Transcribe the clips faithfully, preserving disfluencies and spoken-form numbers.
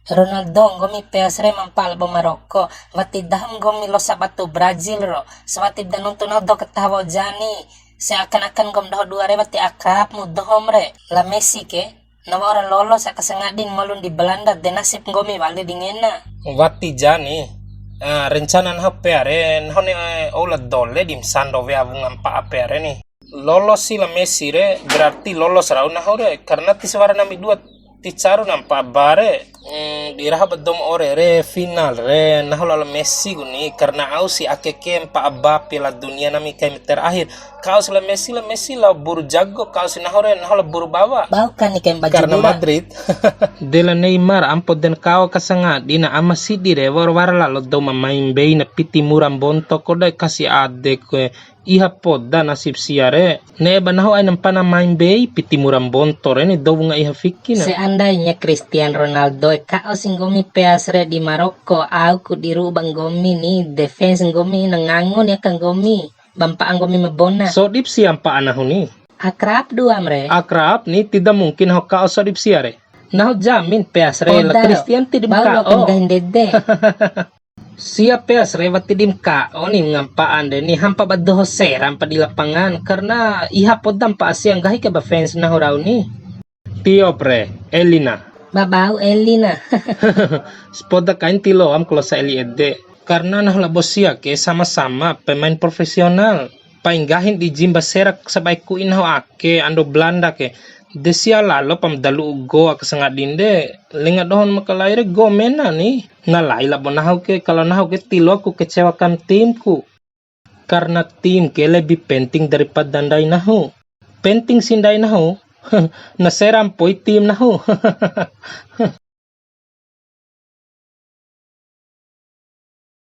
Ronaldo, nggomi peas re mampa labo Maroko, wati dahu nggomi losa batu Brazil ro, sawati da nuntu nahu doho kataho wa'u Jani, seakan-akan nggomi doho dua re wati akrab mu dohom re, la Messi ke, na wa'ura lolos aka sangadin malun di Belanda de nasib nggomi wali di ngena. Wati Jani, ah, rencana nahu pea re, nahu ne'e ou la Dole di ma sando wea wunga mpa'a pea re ni. Lolos si la Messi re, berarti lolos rau nahu re, karena ti sawara nami dua ti caru na mpa'a ba re, mm, di raho ba dou ma ore re, final re, nahu labo la Messi ku ni, karena au si ake ke mpa'a ba Piala Dunia nami kai terakhir. Ka'o si la Messi, la Messi lao buru jago, ka'o si nahu re, nahu lao buru bawa. Bau kan ni kaim baju. Karena murah. Madrid. De la Neymar, ampo den ka'o ka sangadi na ama sidi re, wa'ur wara lalo dou ma mai mbei na piti mura mbonto ko dei kasi ade kue. Iha poda nasib sia re. Ne'e ba nahu aina mpa na mai mbei piti mura mbonto re ni dou wunga iha fiki na. Seandainya Cristiano Ronaldo e ka'o si nggomi peas re di Maroko, au ku di ru'u ba nggomi ni, defense nggomi na ngango ni aka nggomi, ba mpa'a nggomi ma bona. Sodip sia mpa'a nahu ni. Akrab duam re. Akrab ni, tidak mungkin ho ka'o sodip sia re. Nahu jamin peas re, la Cristiano ti di ma ka'o. Bau lo penggahin dede. Sia peas re wati di ma ka'o ni ngampa'an de ni hampa ba doho seram pa di lapangan, karena iha poda mpa'a sia nggahi ke ba fans nahu rau ni. Tiop re, Elina. Ba bau Elina. Spoda kain tiloam kalosa Eli ede. Karena nahu labo sia ke sama-sama pemain profesional. Pai nggahin di jimba serak sabae ku'i nahu ake ando Belanda ke. De sia lalo pa ma da lu'u go aka sangadin de, lenga dohon makalai re go mena ni. Na lai labo nahu ke, kalau nahu ke tiloaku kecewakan timku. Karena tim ke lebih penting daripada ndai nahu. Penting si ndai nahu, na sera mpoi tim nahu.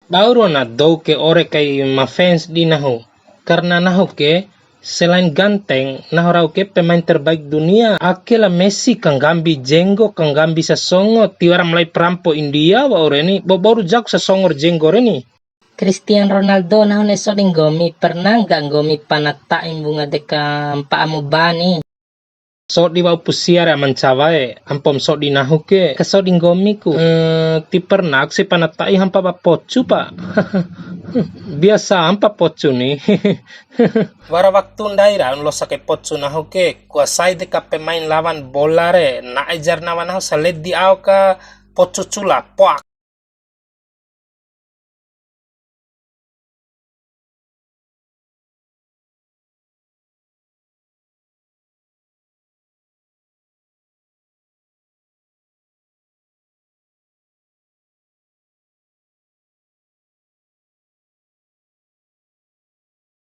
Bau ru'u na dou ke ore kai ma fans di nahu. Karena nahu ke, selain ganteng, nahu rau ke pemain terbaik dunia. Ake la Messi kanggambi jenggo, kanggambi sasongo, tiwara malai perampo India, wa'u re ni, bou-bou ru jago sasongo ra jenggo re ni. Cristiano Ronaldo nahu ne'e sodi nggomi, pernah nggak nggomi pana ta'i mbunga deka mpa'amu ba ni? Sodi wa'upu sia re ama ncawa e, ampom sodi nahu ke, kasodi nggomiku. Eh, ti pernaku si pana ta'i hampa ba pocu, pa. Biasa ampa pocu ni. Wara waktu ndai raun losa kai pocu nahu ke, kuasai deka pemain lawan bola re, na'e jar nawa nahu saledi ao ka pocu cula, poak.